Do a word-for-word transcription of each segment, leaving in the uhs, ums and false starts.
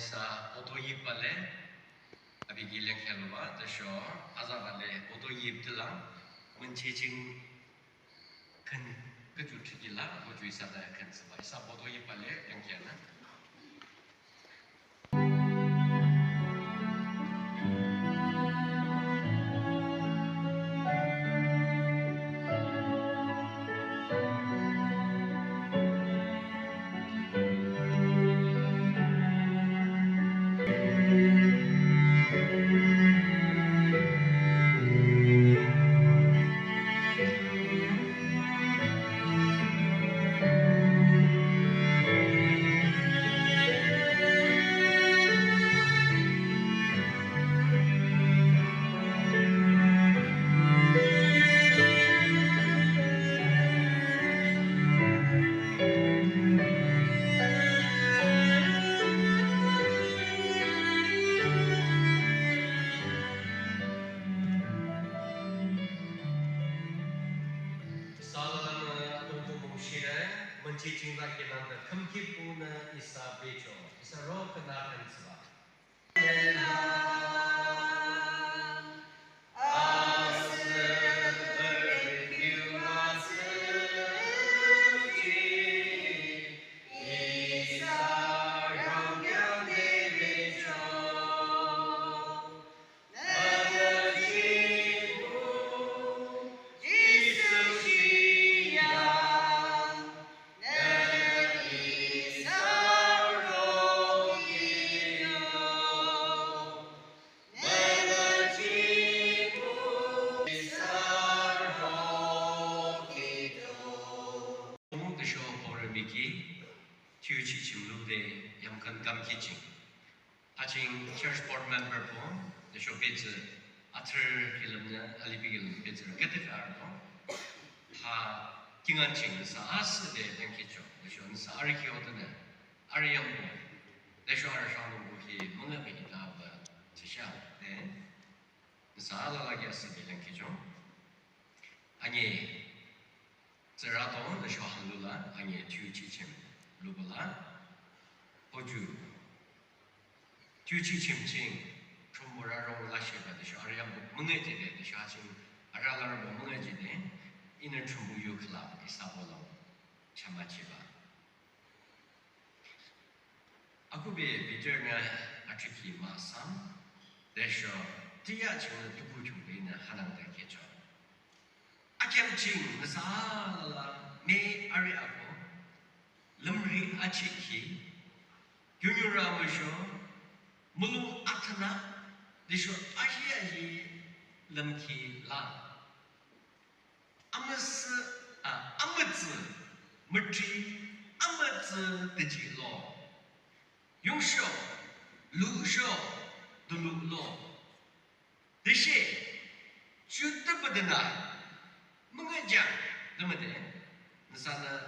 Isa boto yipbah le, api ki leangkhi lubah, tüsho azabah le boto yipde lang, münchi ching khün küju thrüki la, küju isa de khün thsübah, isa boto yipbah le leangkhi nü. Isa alalanü atungtung mungshire, münchi ching la kinangde khümkhitpünü isa becho, isa ro künangde thsübah. Tüsho borü miki, thiyu ching chim lude yamkhün kamkhi ching. Ha ching church board memberbo, tüsho betsü, atsür kilimnü, alibe kilim betsü, küdükhüh arübo. Ha kingaün ching nüsa asühde leangkhichoh, tüsho nüsa arü ki hodenü, arü yambo, tüsho arü sangdungbo ki müngühmühi thabah, thsüshang de, nüsa alala ki asühde leangkhichoh. Ani tsührü to tüsho hanlula, ani thiyu ching chim lubah la. Hoju, thiyu ching chim ching, Thrünpuh rarong lashihbah tüsho arü yambo müngühjihde, tüsho ha ching arü larübo müngühjihde, inü Thrünpuh yu khülang, isa bolung chamachihbah. Akhuhbe Peternü atrükhi mahsam, tüsho tüya chingnü tuku khiungde inü hanangde kheahchoh. Akheam ching nüsa alala me arü ako, lümri achihkhi, khiungyurü amüsho, mulong athanah, tüsho ashi ashi lümkhi la. Amüsüh, a, amütsü, mütri, amütsü tüji lo. Yungsho, lusho, dulu lo. Tüshe, ju tüpüdünü, müngühjang, tümüde, nüsanü,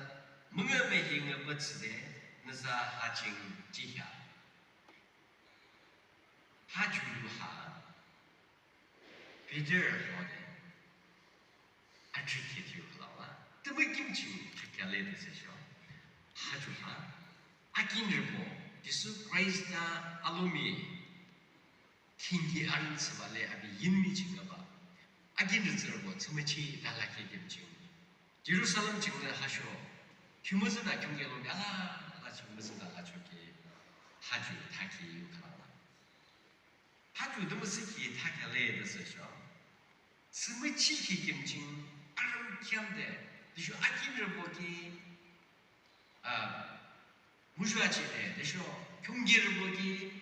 müngühmühi ngüpü thsüde, nüsa ha ching jihkheah. Ha ju yu ha, Peter hode, atrükhi ju khülang la, tümü kim ching thrükhea le tüsho, ha ju ha, akinrübo, Jisu Khrista alomi, khingki arün thsübah le api yinmi ching abah, akinrü tsührübo, thsümüchi thalakhi kim ching, Jirusalem chingnü hasho, khimüzüda khiungke lo alala ching müzüda lachoki, ha ju thakhi yu khülang la. Ha ju tümü thsükhi thakhi le tüsho. Thsümüchikhi kim ching arümkheamde, tüsho akinrübo ki, a, muzhoachihde, tüsho khiungkerübo ki,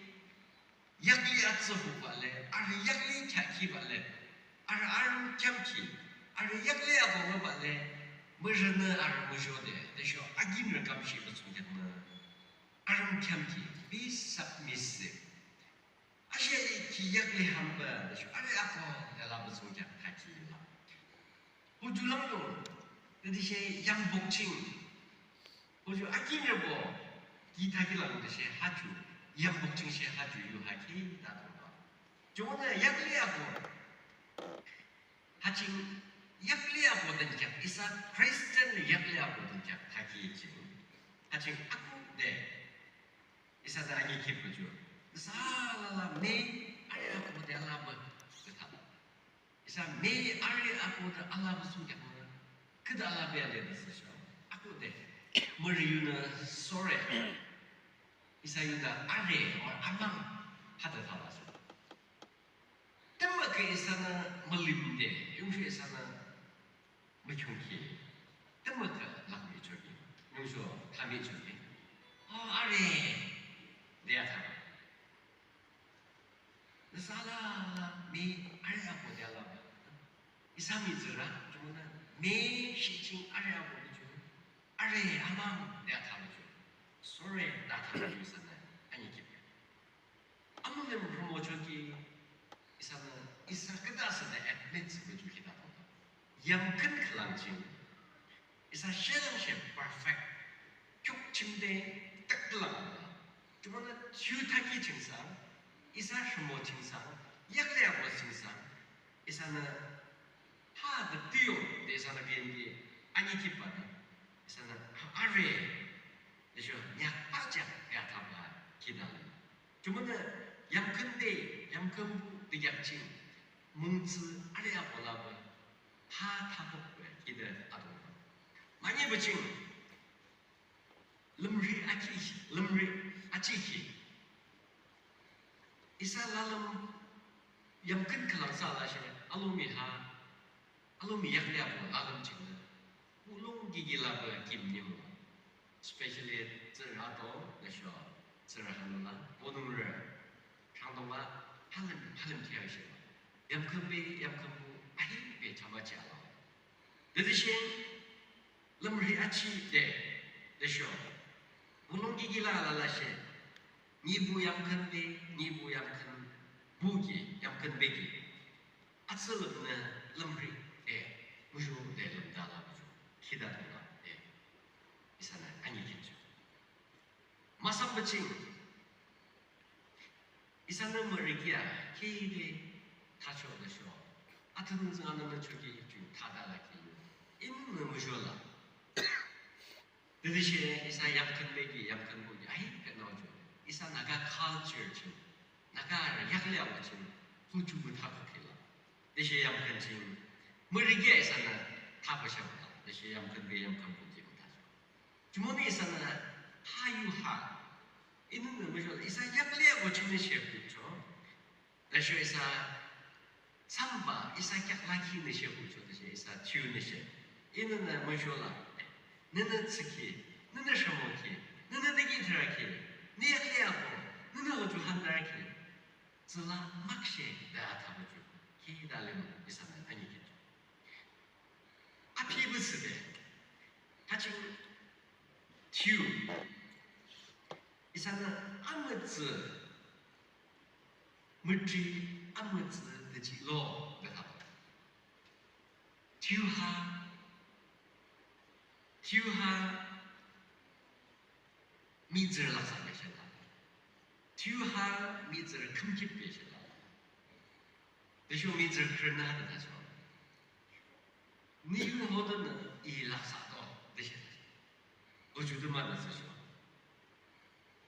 yakli atsühbah le, arü yakli kheahkibah le, arü arümkheamkhi, arü yakli ako mübah le, mürünü arü muzhode, tüsho akinrü kamshihpü thsungkheaknü, arümkheamkhi, be submissive. Ashi ki yakli hambah, tüsho arü ako de lapü thsungkheak thakhi la. Hoju lang lo, tütüshe yambuk ching. Hoju akinrübo, ki thakhi lang tüshe ha ju, yambuk ching she ha ju yu hakhi tha tong lo. Jumonü yakli ako. Ha ching yakli ako dünkheak, isa Christian yakli ako dünkheak thakhi ching. Ha ching akhuhde. Isanü anikhitpü ju, nüsa alala me arü akode alapü de tha. Isa me arü akode alapü thsungkheaknü küde alapü a le de thsüsho, akode müri yunü sore, isa yunü arü or amang hade thabah thsü. Tümükhüh isanü mülimde, yungsho isanü mükhiungkhi, tümükhüh lakmihchoki, yungsho thamihchoki, o arü de a tha. Nüsa alala me arü akode alapü, isa mihtsürü a jumonü me shi ching arü akode ju, arü amang de a thabah ju, sore de a thabah ju isanü anikhitpü. Amülim rhimochoki, isanü isa küdah thsüde admit thsüpü ju khita to, yamkhün khülang ching isa sheangshe perfect, khiukchimde tak lang, jumonü thiyu thakhi ching thsang, isa rhimo ching thsang, yakli abo ching thsang, isanü ha de tiyo de isanü küyimki anikhitbah de, isanü ha arü, tüsho neak bahjak de a thabah khita le. Jumonü yamkhünbe, yamkhünbuh de kheak ching mungtsü arü abo lapü ha thabah khide adung. Maniba ching lümri akhi, lümri achikhi, isa lalüm yamkhün khülang thsü lashe, alomi ha, alomi yakli abo lalüm chingnü mulong kiki lapü kim nimung, especially tsührü ato tüsho tsührü hanula bonungrü rhangdung la, ha lüm ha lüm kheahshihbah, yamkhünbe yamkhünbuh ahibe chamachih alala, tütüshe lümri achide, tüsho mulong kiki la alalashe, nibu yamkhünbe, nibu yamkhünbuh ki, yamkhünbe ki atsü lümnü lümri de muzhode lümde alapü ju khita to la de isanü anikhitchoh. Mahsambe ching isanü müri ki a khide thachoh tüsho, athünung tsüng anengnü choki ju thade lakhi, inü muzho la. Tütüshe isa yamkhünbe ki yamkhünbuh ki ahi künangcho, isa Naga culture ching, Nagarü yakli abo ching hoju mütha kukhi la. Tüshe yamkhün ching müri ki a isanü thabah shabah la, tüshe yamkhünbe yamkhünbuh ki müthachoh. Jumonü isanü ha yu ha, inü muzho la, isa yakli abo chingnü she kukchoh, tüsho isa thsambah isa kheak lakhinü she kukchoh tüshe isa thiyunü she, inü muzho la, nünü tsükhi, nünü rhimokhi, nünü dikithrükhi, nü yakli abo, nünü hoju handarükhi, tsülah makshe de a thabah ju khide lim isanü anikhitchoh. Apipü thsüde, ha ching thiyu, isanü amütsü müthri, amütsü thajihlo de tha. Thiyu ha, thiyu ha mihtsürü laksahbe she la, thiyu ha mihtsürü khümkhitbe she la, tüsho mihtsürü khürünü hade thachoh, nü yu hodenü I laksahdo de she thachoh. Hoju tümüde thsüsho,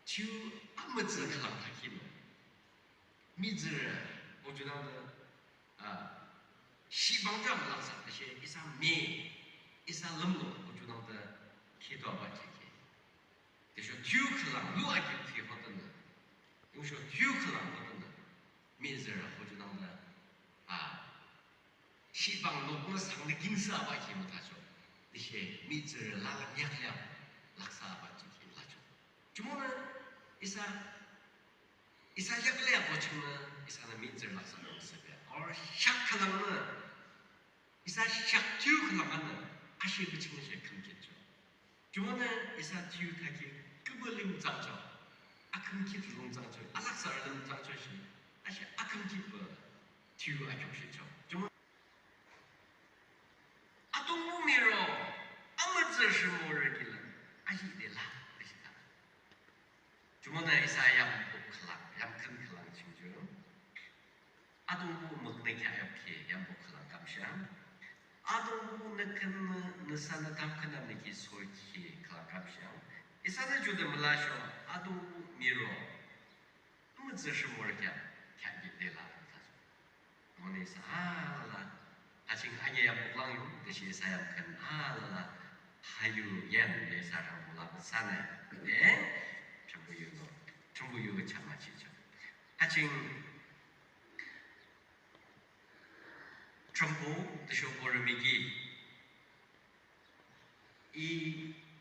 thiyu amütsü khülang thakhi nü mihtsürü hoju nangde, a, shibang ju amü laksah tüshe isa me, isa lümlung hoju nangde khitoabah jihkhi, tüsho thiyu khülang lu akhitkhi hodenü, yungsho thiyu khülang hodenü mihtsürü hoju nangde, a, shibang noknü sangnü kingsabah ki müthachoh, tüshe mihtsürü lalim yakli abo laksahbah jihkhi lachoh. Jumonü isa, isa yakli abo chingnü isanü mihtsürü laksahbah thsübe or sahkhülangnü, isa sah thiyu khülangnü ashepü chingnü she khümkhitchoh. Jumonü isa thiyu thakhi küpü lim thsangchoh, akhümkhit lung thsangchoh, alaksah lim thsangchoh shi, ashi akhümkhitpü thiyu akhiukshihchoh. Jumonü Atungpuh miro amütsü rhimorü kilim ahihde la de shi tha. Jumonü isa yamkhün khülang, yamkhün khülang ching ju Atungpuh müknü kheah yap ki yamkhün khülang kamshang, Atungpuh nü khün nüsanü tamkhüntamnü ki sokhi khülang kamshang, isanü jude mülasho Atungpuh miro, tümütsü rhimorü kheak, kheak ki de la thachoh. Nüsa alala, ha ching ane yam muklang yung, tüshe isa yam khün alala, ha yu yande isa rhangdung la thsanü, de, Thrünpuh yu no, Thrünpuh yu chama chichoh. Ha ching Thrünpuh tüsho borü miki, I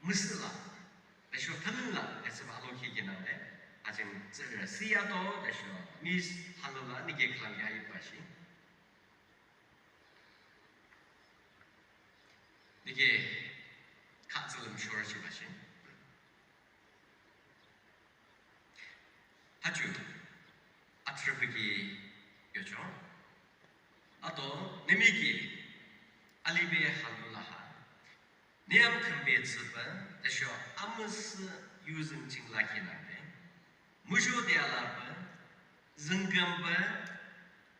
müsüh la, tüsho thülün la, tüsho alokhi kinangde, ajing tsührü siya to, tüsho Miss Halula nüke khülang ya ibashi. Nüke khatsü lümshor shibashi. Hachu, athrüpü ki yocho. Ato, nü miki, alibe Halula ha. Nü yamkhünbe thsüpü, tüsho amüsüh yuzüng ching lakhi nangde. Muzhode alapü, züngkümpü,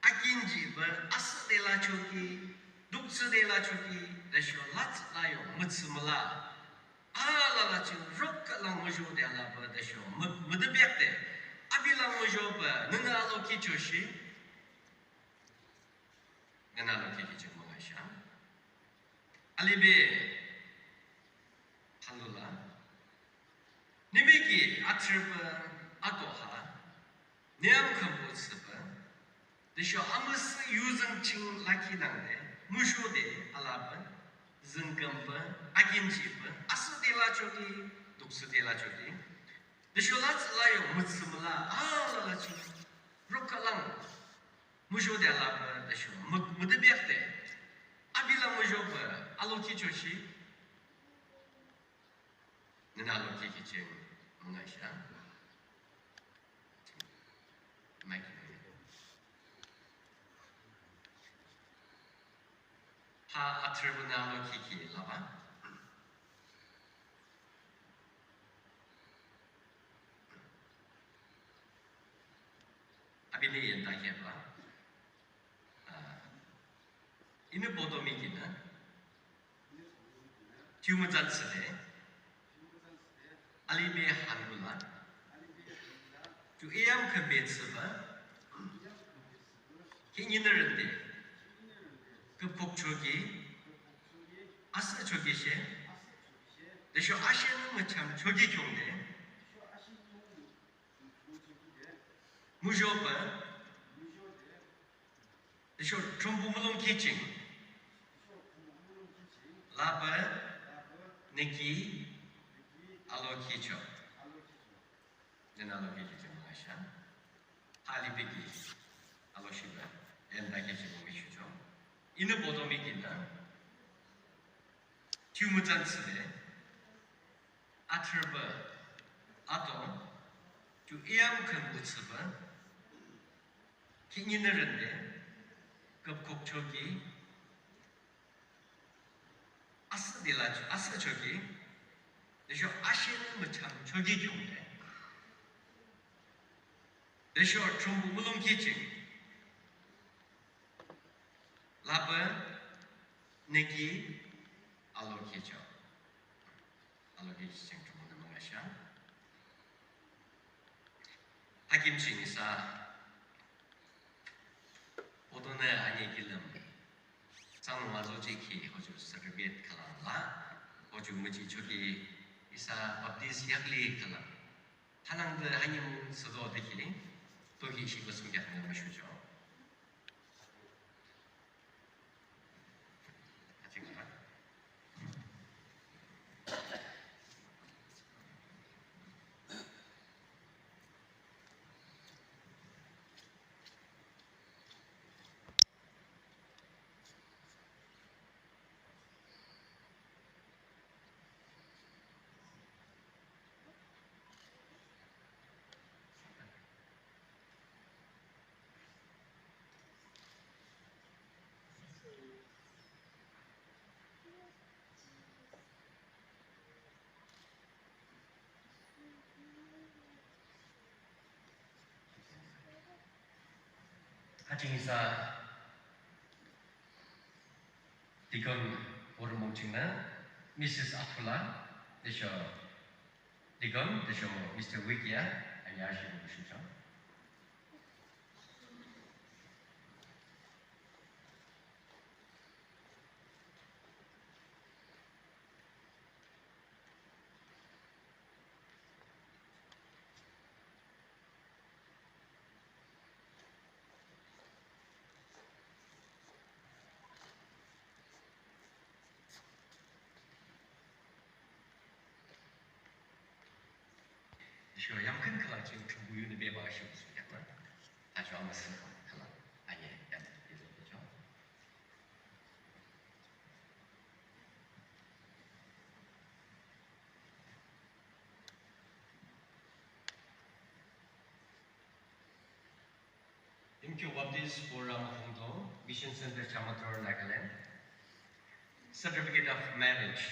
akinjipü, asühde lachoki, dükthsüde lachoki, tüsho latsü la yo mütsü müla. Alala ching ruk khülang muzhode alapü tüsho mü-, müdübekde. Api lang muzhopü nünü alokhichoh shi. Nünü alokhi ki ching müngasha. Alibe Halula. Nü miki athrüpü ato ha. Nü yamkhünbe thsüpü. Tüsho amüsüh yuzüng ching lakhi nangde, muzhode alapü, züngkümpü, akinjipü, asühde lachoki, dükthsüde lachoki. Tüsho latsü la yo mütsü müla, alala ching ruk khülang muzhode alapü, tüsho mü-, müdübekde. Api lang muzhopü, alokhichoh shi. Nünü alokhi ki ching müngasha. Mike. Ha athrüpünü alokhi ki laba. Abinü yenda keba. Ah, inü boto mikinü. Thiyumütsan thsüde. Alibe Halula. Ju I yamkhünbe thsüpü. Khihni nü ründe. Küpkhukchoki. Asühchoki she. Tüsho ashenü müchamchoki khiungde. Muzhopü. Tüsho Thrünpuh mulongkhi ching. Lapü. Nü ki. Alokhichoh. Nünü alokhi ki ching müngasha. Alibe ki. Alokhiba. Yenda ki ching müngashuchoh. Inü boto mikinü. Thiyumütsan thsüde. Athrüpü, ato, ju I yamkhünbe thsüpü, khihni nü ründe, küpkhukchoki, asühde la, asühchoki, tüsho ashenü müchamchoki khiungde. Tüsho Thrünpuh mulongkhi ching. Lapü, nü ki, alokhichoh. Alokhi ki ching Thrünpuhnü müngasha. Hakim ching isa. Botonü ani kilim. Sang mazo chiki, hoju celebrate khülang la. Hoju müchichoki isa Baptist yakli khülang. Hanangde hangim südo deki, toki shi basung yakni müshuchoh. Ha ching isa Deacon borü mung chingnü, Missus Athula, tüsho Deacon tüsho Mister Wikia, aya shi bu shu chang. Tüsho yamkhün khülang ching Thrünpuh yunü bebah shi bu shu yakna. Ajo amüsüh khülang. Ane yam yuzho tüsho. Yimkhiung Baptist Borü Mukhungto, Mission Center, Shamator, Nagaland. Certificate of marriage.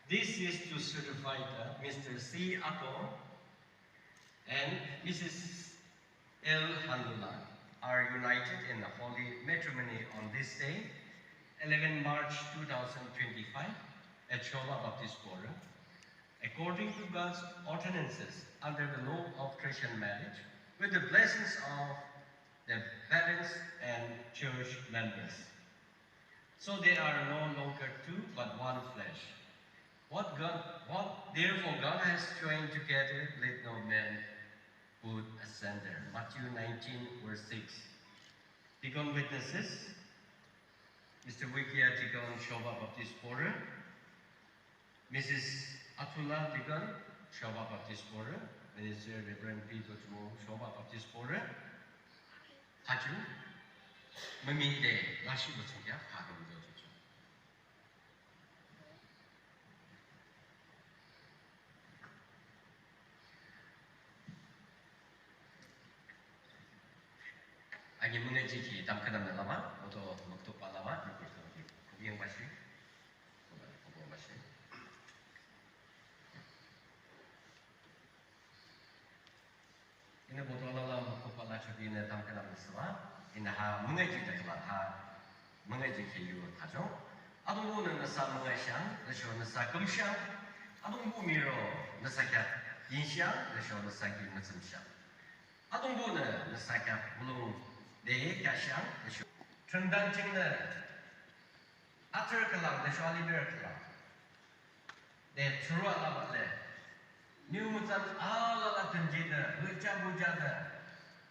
This is to certify that Mister C Ato and Missus L Hanlula are united in holy matrimony on this day, eleven March two thousand twenty-five, at Shoba Baptist Borü, according to God's ordinances under the law of Christian marriage, with the blessings of the parents and church members. So they are no longer two, but one flesh. What God, what therefore God has joined together, let no man put asunder. Matthew nineteen, verse six. Deacon witnesses, Mister Wikia, Deacon, Shoba Baptist Borü. Missus Atula, Deacon, Shoba Baptist Borü. Minister Reverend P Tochimo, Shoba Baptist Borü. Thachu, mümide, lashi mütsungkheak, ha kümjüchoh. Ani müngühjihkhi tamkhüntamnü lama, oto müktukbah lama, müktukbah lama, kubyang bashi, kubyang bashi. Inü boto alala müktukbah lachoki inü tamkhüntamnü süla, inü ha müngühjihde khülang ha müngühjihkhi yu thachoh. Atungpuhnü nüsa müngühshang, tüsho nüsa kümshang, Atungpuh miro nüsa kheak yinshang, tüsho nüsa ki mütsümshang. Atungpuhnü nüsa kheak mulong de kheahshang, tüsho thründang chingnü atsührü khülang, tüsho aliberü khülang de thsürü alabah le, nimung mütsan alala tümjide, mücha müjade,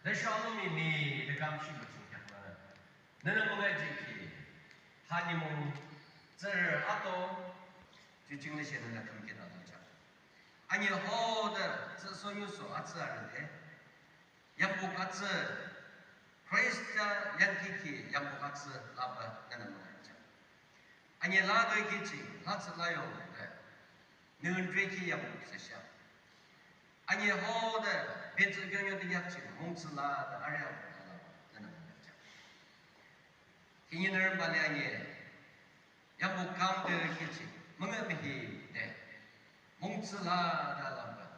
tüsho alomi mide kamshihpü thsungkheaknü, nünü müngühjihkhi, ha nimung tsührü ato, ju chingnü she nünü khümkhitde alachang. Ani hode tsühsoniuso atsührü de, yambuk atsü, Khrista yangkhi ki yambuk atsü labah nünü müngühjihchoh. Ani lade ki ching, latsü layung de, nünü ki yambuk thsüshang. Ani hode, betsü kyonyo de yakching, mungtsü lade, ariyang de labah nünü müngühjihchoh. Khihni nührü bale ani, yambuk kamde ki ching, müngühmühi de, mungtsü lade labah,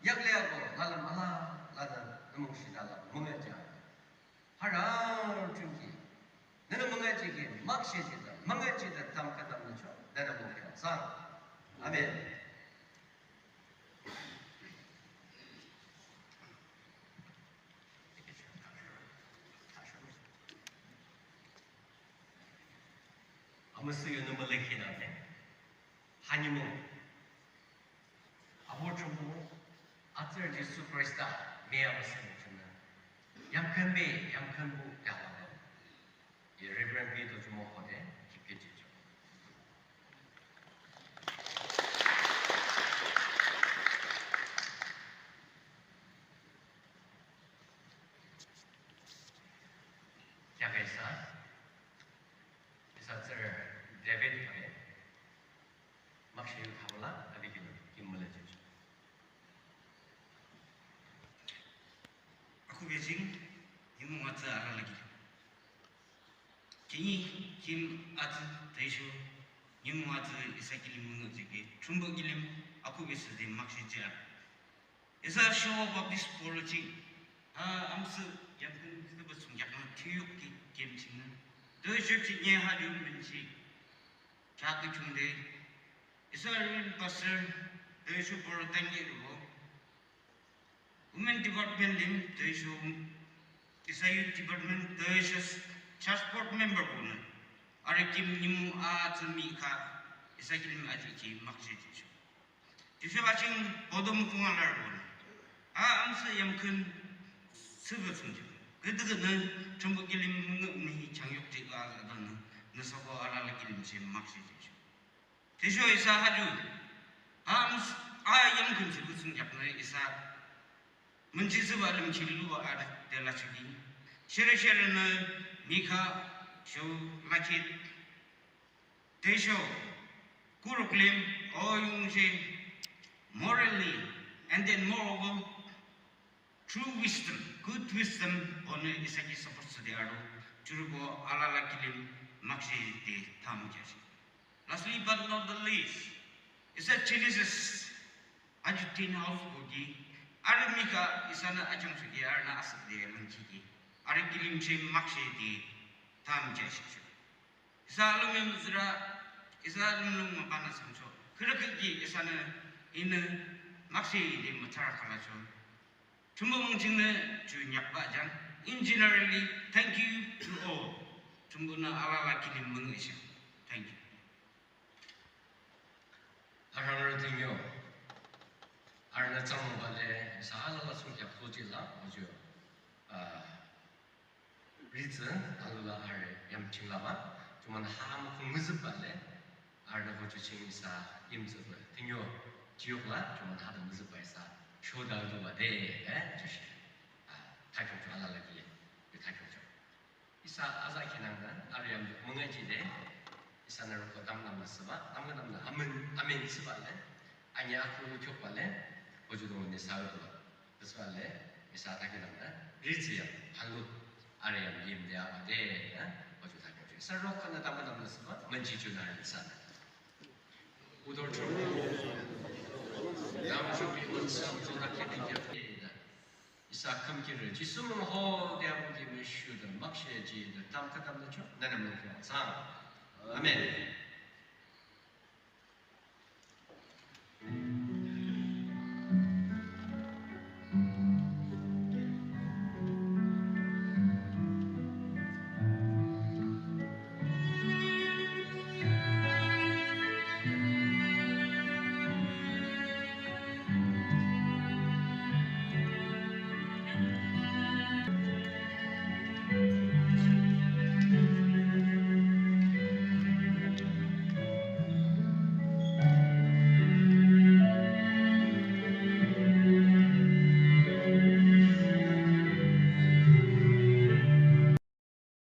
yakli ako, lalim alala, lalim nü mungshi de labah, müngühjihang. Harang chungki, nünü müngühjihkhi, makshe jihde, müngühjihde tamkhüntamnüchoh, nünü mungshi sang. Amen. Amüsüh yunü mülekhinang ne. Ha nimung. Abuh Thrünpuh, atsührü Jisu Khrista, me amüsüh yunü. Yamkhünbe, yamkhünbuh, yalabah. Ye Reverend P Tochimo hode, kipke jicho. Kheaküa isa, isa tsührü David kheaküa, makshe yu thabah la, api kilim, kim müla jicho. Akhuhbe ching, nimung atsü aralaki. Khihni, kim atsü tüsho, nimung atsü isa kilim müngühjihkhi, Thrünpuh kilim, akhuhbe thsüde makshe jihang. Isa Shoba Baptist Borü ching, a, amüsüh yamkhün thsübah thsungkheaknü thiyukki kim chingnü. Tüsho ching ye ha yum binchi, kheak khiungde, isa Reverend Pastor, tüsho borü tanki ro, Women department lim tüsho isa youth department tüsho church board memberbonü arü kim nimung atsü mihkhah isa kilim ajihkhi makshe jihchoh. Tüsho aching boto mukhung alarübonü a amüsüh yamkhün thsüpü thsungkheak küdükhühnü Thrünpuh kilim müngühmühi kheangyukde azhihdanü nüsabo alala kilim she makshe jihchoh. Tüsho isa haju a amüsüh a yamkhün thsüpü thsungkheaknü isa münchi thsübah lim ching luba arü de lachoki, shere sherenü mihkhah sho lakhit tüsho kukruk lim o yungshe morally and then moreover true wisdom, good wisdom bonü isa ki support thsüde arü jurübo alala kilim makshe de thamükheahshih. Lastly but not the least, isa Genesis aju ten housebo ki arü mihkhah isanü achangchoki arünü asühde lungkhi ki arü kilim she makshe de thamükheahshihchoh. Isa alümi müzüra, isa lümlung mapanü thsangchoh. Kürükhüh ki isanü inü makshe de müthrara khülachoh. Thrünpuh mung chingnü ju neak bahjang. In generally, thank you to all. Thrünpuhnü alala kilim müngühshang. Thank you. Arhangrü thünio. Arünü thsangyubah le isa alala thsungkheak zojihlah hoju, ah, ritsü alala arü yam ching labah. Jumonü ha mukhung müzübah le arünü hoju ching isa yimtsühpü thünio jiyuklah. Jumonü hadü müzübah isa shoda lubah de, eh, jushu, ah, thakhiungchoh alala ki, de thakhiungchoh. Isa aza künangde arü yam müngühjihde isanü roko tamnü müsühbah, tamkhüntamnü amen, amen thsübah le, ani aku khiukbah le, hoju dunglim isa lubah. Thsübah le, isa thakhi nangde ritsü yam alu arü yam yimde abah de, eh, hoju thakhi. Isa roko nü tamkhüntamnü thsübah münchi junü arü isanü utor cho. Isa khümkirü Jisu mung hode amüngühmühi shuhde makshe jihde tamkhüntamnücho nünü mung kyo thsang. Amen.